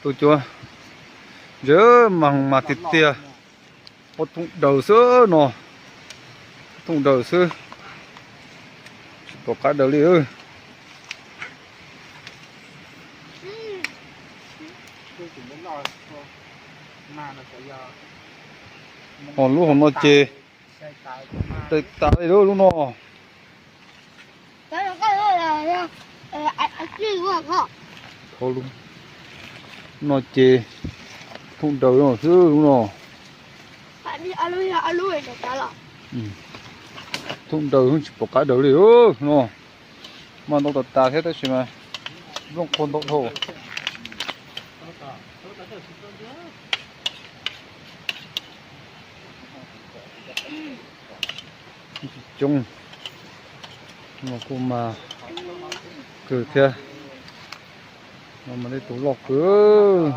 Tus cuav ntses mas mas tiag tiag, ob thooj daws xwb no, ob thooj daws xwb, tsis pom qab daws li. Ho lub hauv no ces tawg tas li lub no. Lub no ces thooj daws xwb lub no. Thooj daws tsis pom qab daws li no. Mas ntau tas tas thiab tab sis mas nplooj qhuav ntau dhau. Tsis coob, no kuj mas kawg thiab, no mas tej tus loj kawg.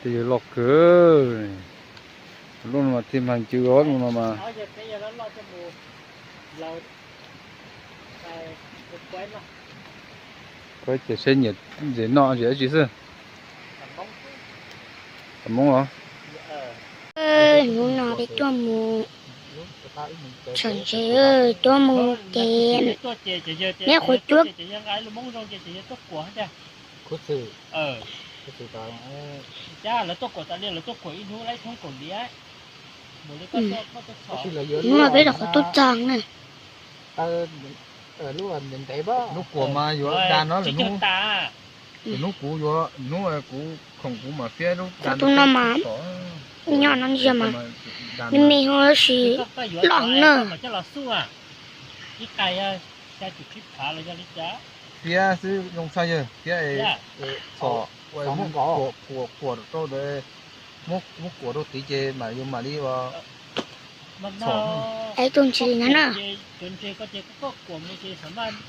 Tej yawg loj kawg, lub no mas thiaj mag ncw os, lub no mas. Koj ces saib nyiam ntses noj ntses dab tsi xwb? Ntses Hmoob los? Hnub no peb tuaj mus tshawb ntses, tuaj mus ces neb qhuav cuab. Hnub no peb rov qhuav tuaj txog na. Lub kuam mas yuav da no lawm hnub, hnub kuv yuav, hnub kuv khoom kuv mam fiab lub da no mas nyob no ntsia mas me me ho tab sis loj na. Fiab xwb zoo tshaj yawg, fiab txhom ua muab kuam rau ntawd, muab kuam rau tid ces mam yuav mam li ua txhom. Es tus ntses no na,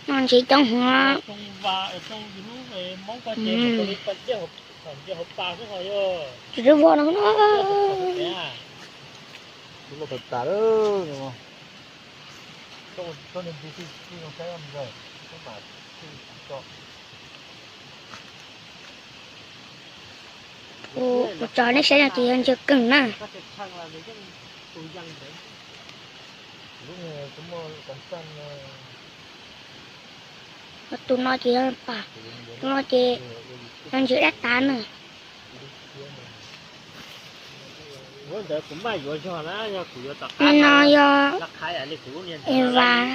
no ntses coob heev. Tsis twb vog no na. Kuv tso nej saib no ces yog ntses kawg na. Tus no ces yog pas, tus no ces yog ntses dab tav na. Ntawd kuv maj yuav zog na, yog kuv yuav tom qab no yog es vas.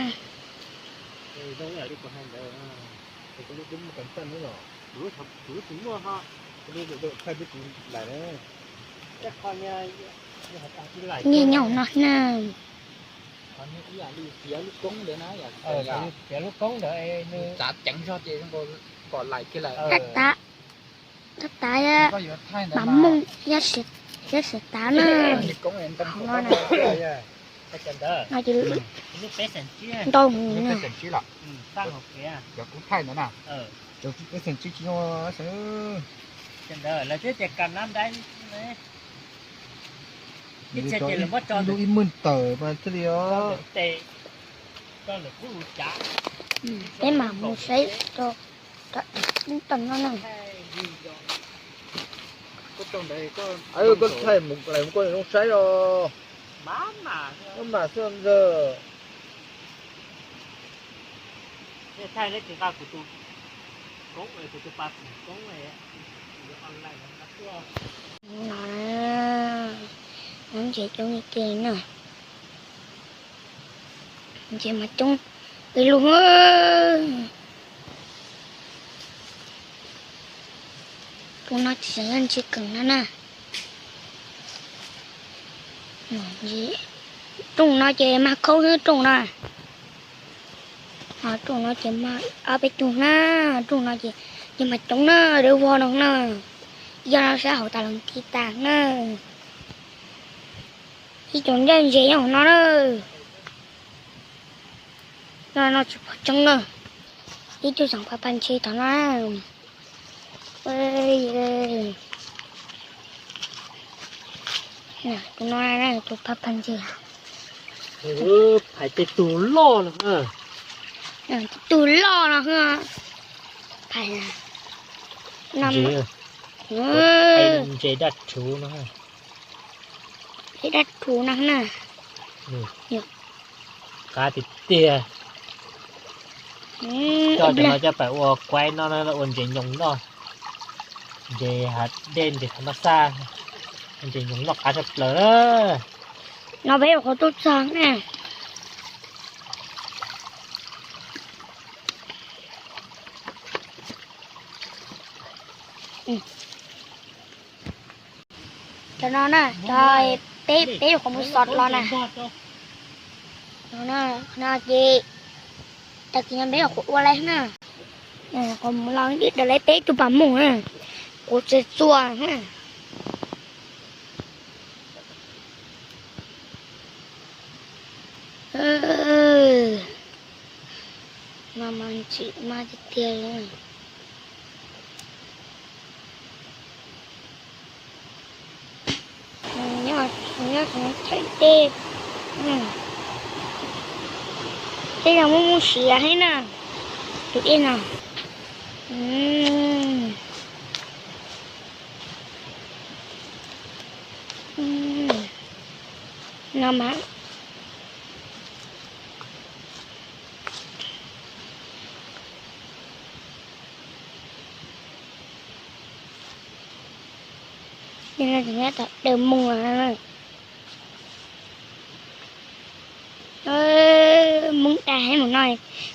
Nyiaj nyob no na. Tiav lub koob ntawd nws tsav ceev zog ces kom lais kiag lawm. Tab tav, tab tav, mas mooj, yog siav tav na. No ces ntau mus na. Ib lub ib mwj tawm mas thiaj li os. Peb mam mus saib rau tom no na. Koj thaij mus lawm koj zoo saib os. Koj mam xwb ntag. No, no ntses coob li ke na. Ntses mas coob ib lub. Tus no tsis yog ntses kawg no na. Rooj no ces mag khaub xwb rooj no. Ho rooj no ces mag ob peb tug na. Rooj no ces yog mag coob na, dawb vog no na. Yog no sab hauv tas los ti tas na. Ib co ncaj ntses nyob hauv no na. No no tsis pom tseeb na. Ib tug xeem pha pa ntshe tom no. Ua, ua, Tus no, tus phaj phaj ntses. Phais tej tug loj no. Tej tug loj no. Phais ntses daj rhuv no. Ntses daj rhuv no na. Qab tiag tiag. Coj cov no coj pais ua kuaib noj, ua ntses nyoos noj. Ntses hav dej, ntses thab mab xaj, ntses nyoos noj qab tshaj plaws na. No peb ua qhov tuaj txog na. Cov no na, cov peb, peb yuav qhov mus xov los na. No, no ces tag kis no peb yuav qhuav ua lawm na. Qhov mus los dim daws lawv peb tug pas mooj na, kuv txias txuas na. No mas ntxim mas tiag tiag li. Nyob, nyob thaij dej, tej no muaj muaj siav thiab na, tus dej no. No mas daws mus, mus dag mus no,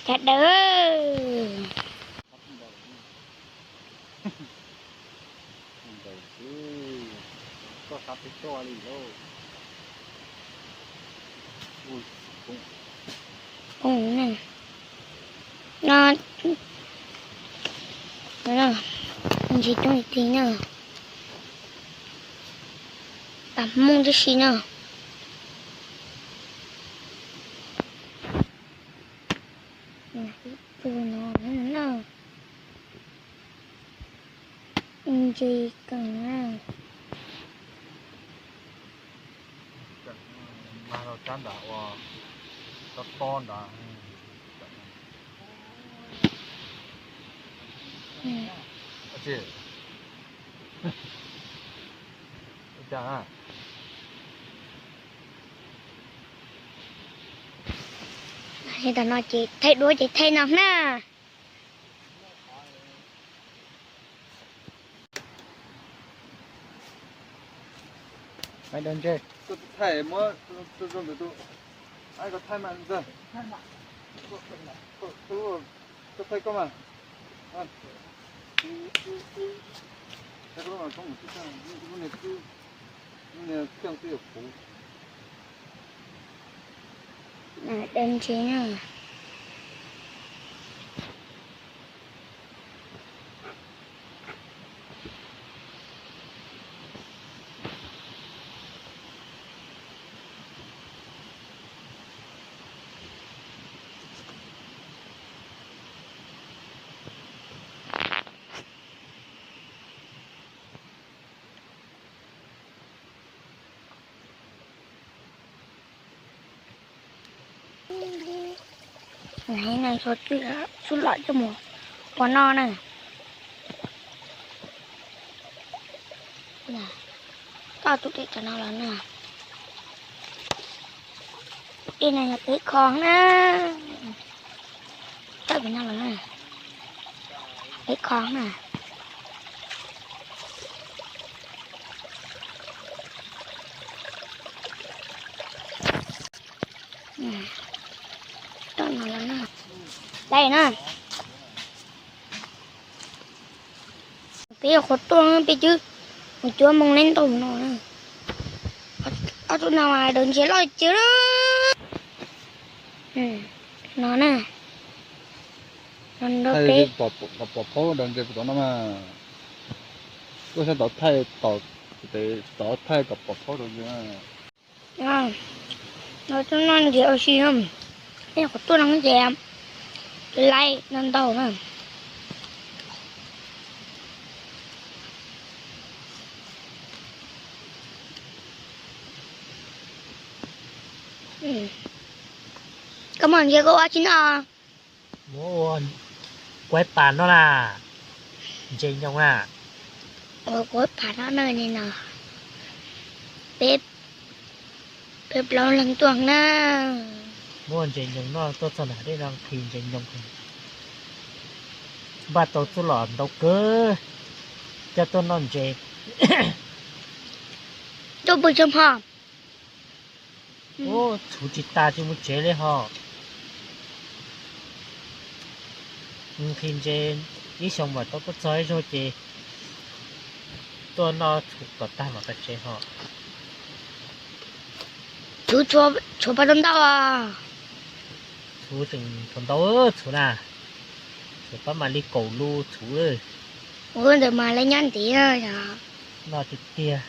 cas daws. No, ntses coob tiag tiag na, pas mooj tib si na. Tus no na, ntses kawg na. Mag rau sab nram ua tob tob nrad. Tam no ces thaij duab ces thaij no na. Koj thaij mas, koj thaij koj mas. Lub niag kheej twb yuav puv. Daws ntses na. Xub lom coj mus ua noj na. Tau tus dej cov no los na. Dej no yog peb kho na. Tau peb no los na. Peb kho na. Tau no los na. Dai na. Peb yuav qhuav tuaj peb twb mus cuab moo leb ntaus no na. Ob tug no mas daws ntses loj tiag na. No na. No nrog peb. Kom pom phaub daws ntses puas tau no mas. Tuaj saib tod thaij, tod thaij kom pom phaub daws ntses. No tuaj noj ntses ua si, peb qhuav tuaj no ntses, laib no ntau na. Koj muaj ntses koj ua tsi noj? Kuaib pas no na, ntses nyoos na. Kuaib pas no na, peb plaub leeg tuaj na. Muaj ntses nyoos noj, tuaj txog nram dej no nqhis ntses nyoos. Npaj tau txuj lom ntau kawg, coj tuaj noj ntses. Tuaj pw tso hmo. Txhuv tsis tas tsis mus tsev li ho. Nqhis ntses ib xyoos mam tau tuaj txog ib zaug ces tuaj noj txhuv kom tag mam pais tsev ho. Txhuv tshuav pas tau ntau. Txhuv tseem tshuav ntau txhuv na. Txhuv pab mam li kaum lub txhuv. Ua ntawd mas lawv nyob ntev. Noj tiag tiag.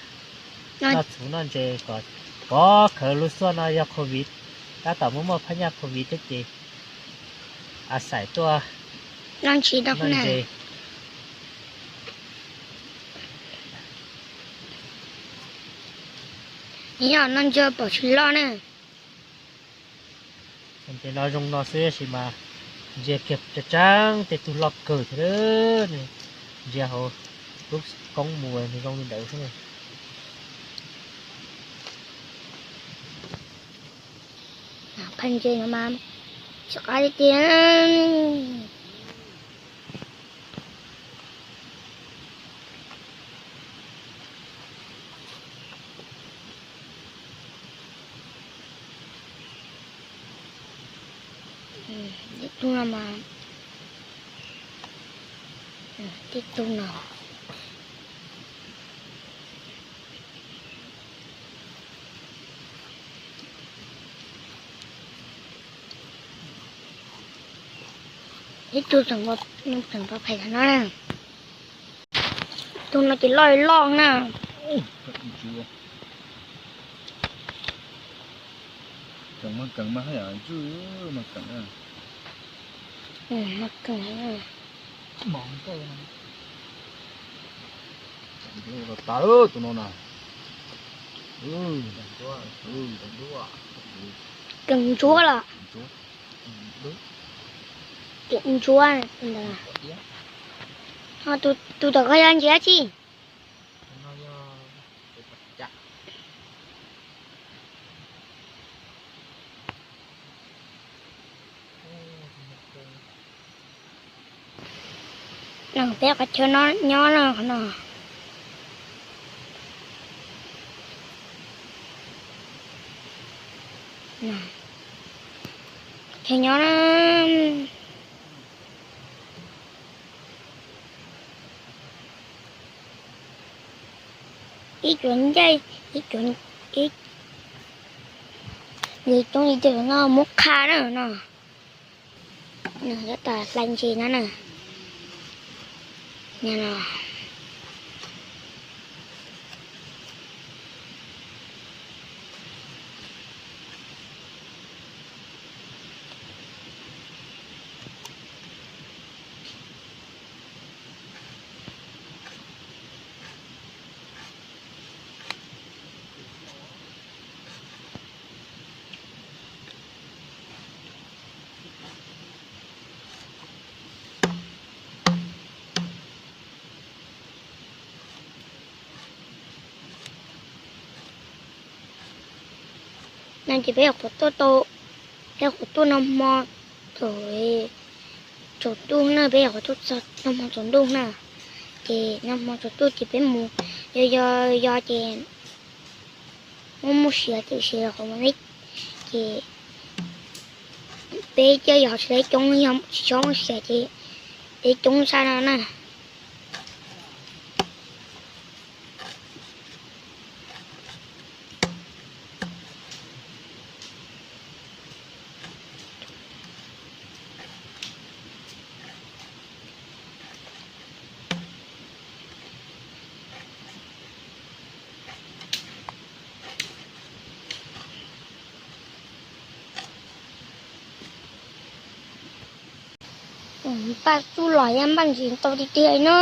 Noj txhuv noj ntses kom pov khawv lub xuaj no yog covid, tab tom muaj muaj phab nyaj covid thiab ces a xais tuaj noj ntses. Noj ntses pom tsis loj na. Ntses no zoo no xwb tab sis mas ntsia kiag tsa tsaab tej tug loj kawg thiab. Ntsia hauv lub koob mus nws zoo li ntawd xwb. Phaj ntses no mas tsis qab tiag tiag. Tej tug no mas, tej tug no. Ib tug tseem pab phaim no na. Tug no ces loj loj na. Tas tus no na. Keem ntsuab los? Keem ntsuab ntawd. Tus tom koj yog ntses dab tsi? Peb qhov chaw no nyob no, qhov no. Chaw nyob na. Ib cuav ncaij, ib cuav, ib, nws coob li tias no muab qha na no. Nws tab tom hlais ntses no na. No ces peb yog qhuav tuaj tau, peb yog qhuav tuaj noj hmo thaum tsaus ntuj na, peb yog qhuav tuaj txog noj hmo tsaus ntuj na. Ces noj hmo tsaus ntuj ces peb mus yos yos yos ces muaj muaj siav ces siav qhov mus ne, ces peb coj yos tsis tau coob, yog tsis tshua muaj siav ces peb coob tshaj no na. Npaj txuj lom yam npaj ntsis ntau tiag tiag no.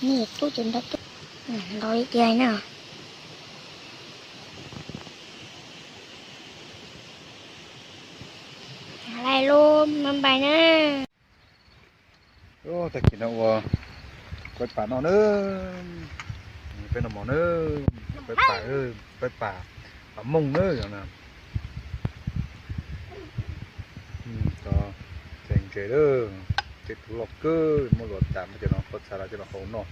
Nws tub ces ntau tub, ntau tiag tiag na. Pais na. Tag kis no ua kuaib pam no na. Peb noj mov na. Kuaib pam, kuaib pam, pam mooj na yog na. Txaus ntse lawm, tej tug loj kawg, muab luas tas muab cov no, kuaib txha los coj los hau noj,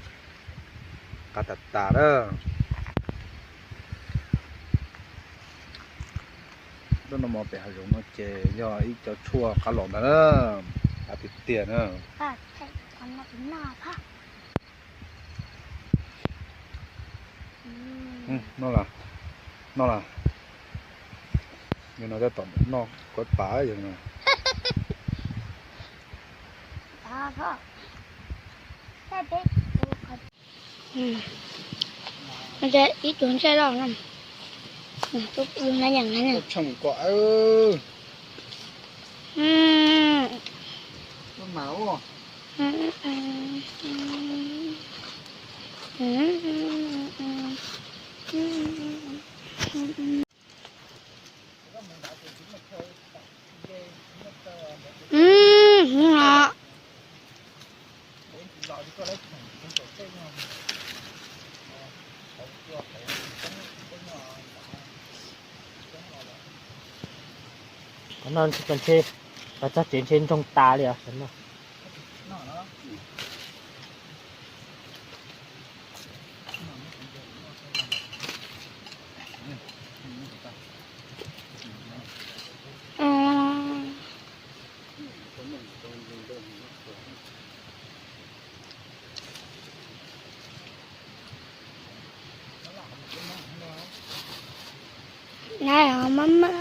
qab tas tas lawm. Tuaj noj mov pem hav zoov no ces yog ib co tshuaj qab los ntag na, qab tiag tiag na. Noj las, noj las. Yog no tab tom noj kuaib pam yog no. Ib tug ntsej loj no, tub na yeem na. Tshoom kom Qhov no ntshe, txog tsev ntshe ntsoog tas li os. Nai, mab mab.